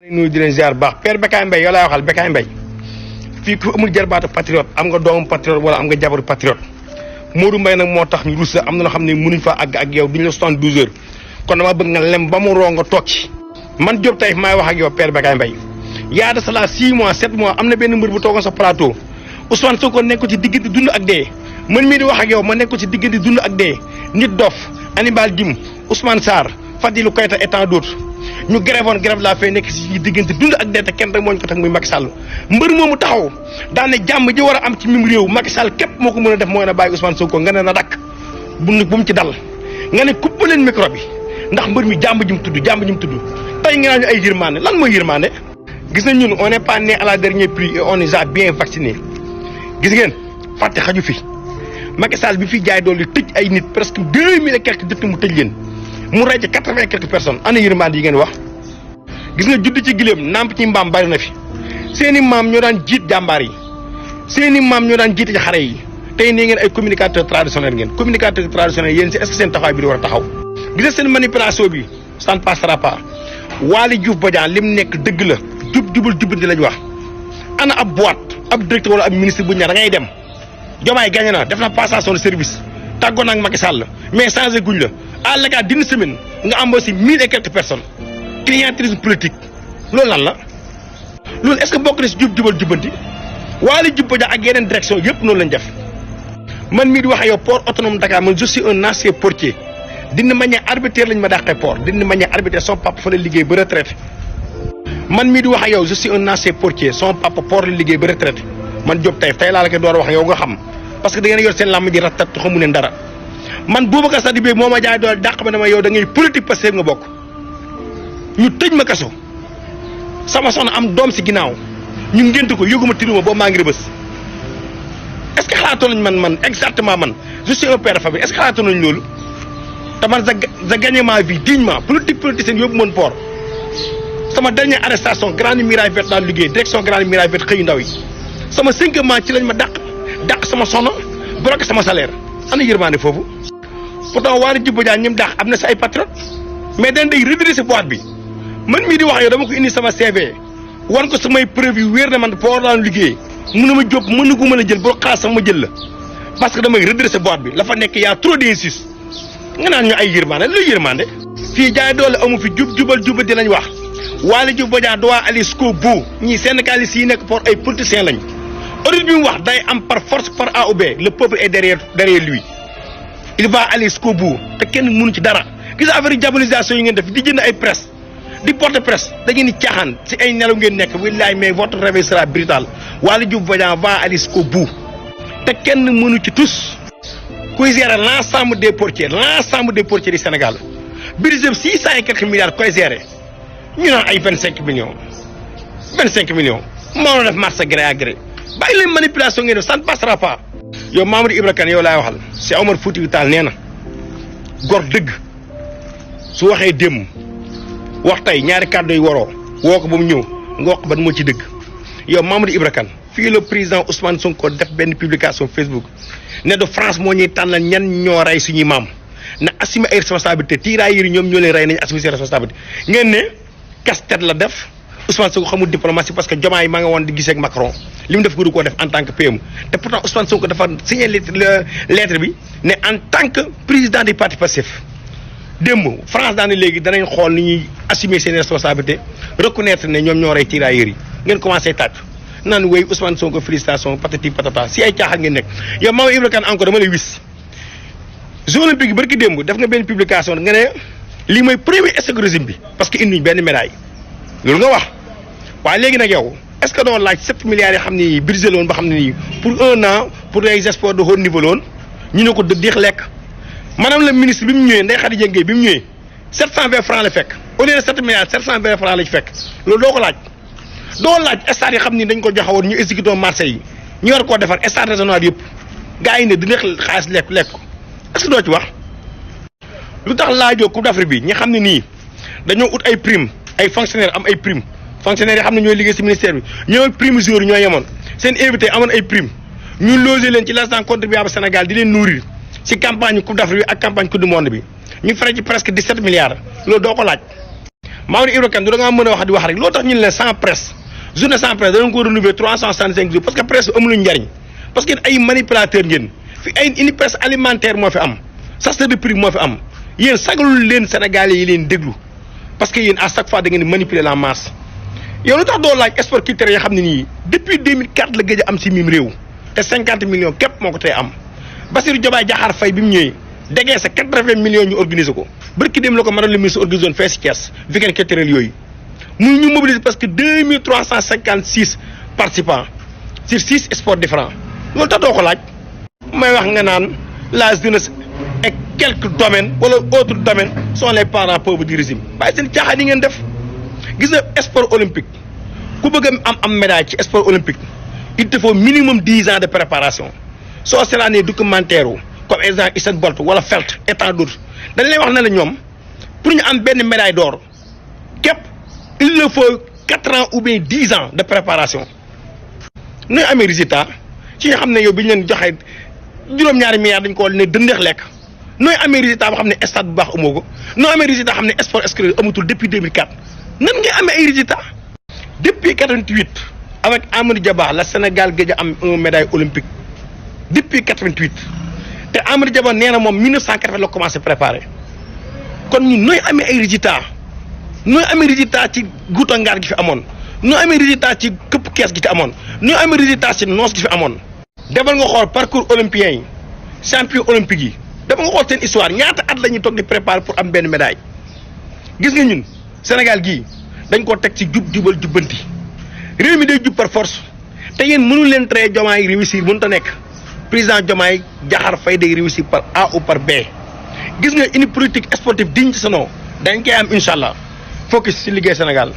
nuyu di leen ziar baax père Bécaye Mbaye yow laay waxal Bécaye Mbaye fii ku amul jarbaatu patriote am nga doomu patriote wala am nga jabaru patriote Modou Mbaye nag moo tax ñu rus am na loo xam ne mënuñ fa àgg ak yow duñ la 72 heures kon dama bëgg nga lem ba mu roo nga toog ci man Diop Taïf maay wax ak yow père Bécaye Mbaye yaa de cela 6 mois 7 mois am na benn mbër bu toogoon sa plateau Ousmane Sonko nekk ko ci diggante dund ak dee man mii di wax ak yow ma nekk ko ci diggante dund ak dee nit dof Hannibal Djim Ousmane Sarr Fadilou Keita et tant d'autres ñu grève la fay nekk ci diggante dund ak dee te kenn rek moo ñu ko teg muy Macky Sall mbër moomu taxaw daan ne jàmm ji war a am ci mim réew Macky Sall képp moo ko mën a def mooy na bàyyi Ousmane Sonko nga ne na dakk bu mu ci dal nga ne kupp leen micro bi ndax mbër mi jàmm ji mu tudd tey nga naan ñu ay yërmande lan mooy yërmande gis nañ ñun on n'est pas né à la dernière pluie et on nous a bien vacciné gis ngeen fàtte xaju fi Macky Sall bi fi jaay dool di tëj ay nit presque 2000 et quelques détenus mu tëj leen mu rey ci 80 et quelques personnes ana yërmande yi ngeen wax gis nga judd ci gileem namp ci mbaam bari na fi seeni maam ñoo daan jiit jàmbaar yi seeni maam ñoo daan jiite ci xare yi tey nee ngeen ay communicateur traditionnel ngeen communicateur traditionnel yéen si est-ce que seen taxawaay bi di war a taxaw gis nga seen manipulation bi ça ne passera pas Waly Diouf Bodian lim nekk dëgg la jubal jubbanti lañ wax ana ab boîte ab directeur wala ab ministre bu ñaar da ngay dem Diomaye gagné na def na passation de service tàggoon ak Macky Sall mais changé guñ la à l'écart d'une semaine nga embauché 1000 et quelques personnes clientélisme politique loolu lan la loolu est-ce que bokk na si jubal jubbanti Waly Diouf Bodian ak yeneen direction yëpp noonu lañ def man mii di wax ak yow port autonome Dakar man je suis un ancien portier d'une manière arbitraire lañ ma dàqee port d'une manière arbitraire son papa fa la liggéey ba retraité man mii di wax ak yow je suis un ancien portier son papa port la liggéey ba retraité man Diop Taïf tey laa la ko door a wax yow nga xam parce que da ngeen yor seen làmb ji ratat xamu leen dara man Boubacar Sadibé moo ma jaay doole dàq ma dama yow da ngay politique parce que nga bokk ñu tëj ma kaso sama soxna am doom si ginnaaw ñu ngénte ko yëguma tinuma boobu maa ngi rëbës est-ce que xalaatoon nañ man exactement man je suis un père de famille est-ce que xalaatoon nañ loolu te man sa gagné ma vie dignement politicien yóbbu moon port sama dernière arrestation grande muraille verte daan liggéey direction grande muraille verte xëyu ndaw yi sama 5 mois ci lañ ma dàq sama soxna bloqué sama salaire ana yërmande foofu pourtant Waly Diouf Bodian ñim dàq am na sa ay patriote mais dañ day redresser boîte bi man mii di wax yow dama ko indi sama CV wan ko samay preuve yu wér na man port daan liggéey mun na ma jóg mën na ko mën a jël boo xaas sax ma jël la parce que damay redresser boîte bi la fa nekk yaa trop d'injustice nga naan ñu ay yërmande lu yërmande fii jaay doole amu fi jubal di lañ wax Waly Diouf Bodian doit aller jusqu'au bout ñii syndicalistes yi nekk pour ay politiciens lañ audit bi mu wax day am par force par A ou B le peuple est derrière lui il va aller jusqu'au bout te kenn mënu ci dara gis affaire yi diabolisation yi ngeen def di jënd ay presse di porte presse da ngeen di caaxaan si ay nelaw ngeen nekk wallaay mais votre réveil sera brutal Waly Diouf Bodian va aller jusqu'au bout te kenn mënu ci tous kuy gérer l'ensemble des portiers du Sénégal budget 600 et quelques milliards koy gérer ñu naan ay 25 millions moo def marché gré à gré bàyyi leen manipulation ngeen def ça ne passera pas. yow Mamadou Ibra Kane yow laay waxal si Omar Foutiyou Tall nee na gor dëgg su waxee démb wax tey ñaari kàddu yi waroo woo ko ba mu ñëw nga wax ban moo ci dëgg yow Mamadou Ibra Kane fii le président Ousmane Sonko def benn publication Facebook ne de France moo ñuy tànnal ñan ñoo rey suñuy maam na assumer ay responsabilité tirailleurs yi ñoom ñoo leen rey nañu assumer seen responsabilité ngeen ne casse-tête la def Ousmane Sonko xamul diplomatie parce que Diomaye maa nga woon di gisee ak Macron li mu def gënu koo def en tant que PM te pourtant Ousmane Sonko dafa signé lettre bi ne en tant que président du parti Pastef démb France daane léegi danañ xool ni ñuy assumer seen responsabilité reconnaître ne ñoom ñoo rey tirailleurs yi ngeen commencé tàcc naan wéy Ousmane Sonko félicitation patati patata si ay caaxaan ngeen nekk yow Mamadou Ibra Kane encore dama lay wis Jeux olympiques barki démb def nga benn publication nga ne lii mooy premier échec régime bi parce que indiñ benn médaille loolu nga wax waaye léegi nag yow est-ce que doo laaj 7 milliards yi xam ni budget la woon ba xam ne nii pour 1 an pour les sports de haut niveau la woon ñu ne ko diix lekk maanaam le ministre bi mu ñëwee Ndeye Khady Dieng bi mu ñëwee 720 francs la fekk au lieu de 7 milliards 720 francs la ci fekk loolu doo ko laaj doo laaj stade yi xam ni dañ ko joxewoon ñu exécuté marché yi ñu war koo defar stade régional yëpp gars yi ne dina xaalis lekk ko est-ce que doo ci wax lu tax laajoo Coupe d'Afrique bi ñi xam ne nii dañoo ut ay prime ay fonctionnaires am ay prime fonctionnaires yi xam ne ñooy liggéey ci ministère bi ñooy prime jour ñoo yemoon seen invité amoon ay prime ñu loger leen ci l'argent contribuable Sénégal di leen nourrir ci campagne Coupe d'Afrique bi ak campagne Coupe du monde bi ñu fere ci presque 17 milliards loolu doo ko laaj Mamadou Ibra Kane du da ngaa mën a wax di wax rek loo tax ñu ne leen sans presse journée sans presse danañ ko renouveler 365 jours parce que presse bi amuluñ njariñ parce que ay manipulateurs ngeen fi ay une presse alimentaire moo fi am sachet de prix moo fi am yéen sagalul leen Sénégalais yi leen déglu parce que yéen à chaque fois da ngeen di manipuler la masse. yow lu tax doo laaj sport culturel yoo xam ne nii depuis 2004 la gëj a am si mim réew te 50 millions képp moo ko tey am Bassirou Diomaye Diakhar Faye bi mu ñëwee déggee sa 80 millions ñu organiser ko barki dem la ko madame le ministre organisé woon fee si Thiès weekend culturel yooyu muy ñu mobiliser parce que 2356 participants sur 6 sports différents loolu tax doo ko laaj may wax nga naan la jeunesse et quelques domaines wala autres domaines sont les parents pauvres du régime waaye seen caaxaan yi ngeen def gis nga sport olympique ku bëgg am médaille ci sport olympique il te faut minimum 10 ans de préparation soo seetaanee documentaire comme exemple Usain Bolt wala Phelps et tant d'autres dañ lay wax ne la ñoom pour ñu am benn médaille d'or képp il le faut 4 ans ou bien 10 ans de préparation nooy amee résultat ci nga xam ne yow bi ñu leen joxee juróom-ñaari milliards dañ ko ne dëndeex lekk nooy amee résultat boo xam ne stade bu baax amoo ko nooy amee résultat xam ne sport scolaire amatul depuis 2004 nan ngay amee ay résultats depuis 88 avec Amadou Diaba la Sénégal gëj a am un médaille olympique depuis 88 te Amadou Diaba nee na moom 1980 la commencé préparer kon ñun nooy amee ay résultats nooy amee résultat ci guuta ngaar gi fi amoon nooy amee résultat ci këpp kees gi fi amoon nooy amee résultat ci noos gi fi amoon. demal nga xool parcours olympien yi champion olympique yi demal nga xool seen histoire ñaata at la ñuy toog di préparer pour am benn médaille gis nga ñun Sénégal gii dañ koo teg ci jubal jubbanti réew mi day jub par force te yéen mënul leen tere Diomaye réussir mënut a nekk président Diomaye Diakhar Faye day réussir par A ou par B gis nga une politique sportive digne de ce nom dañ koy am incha allah focus si liggéey Sénégal.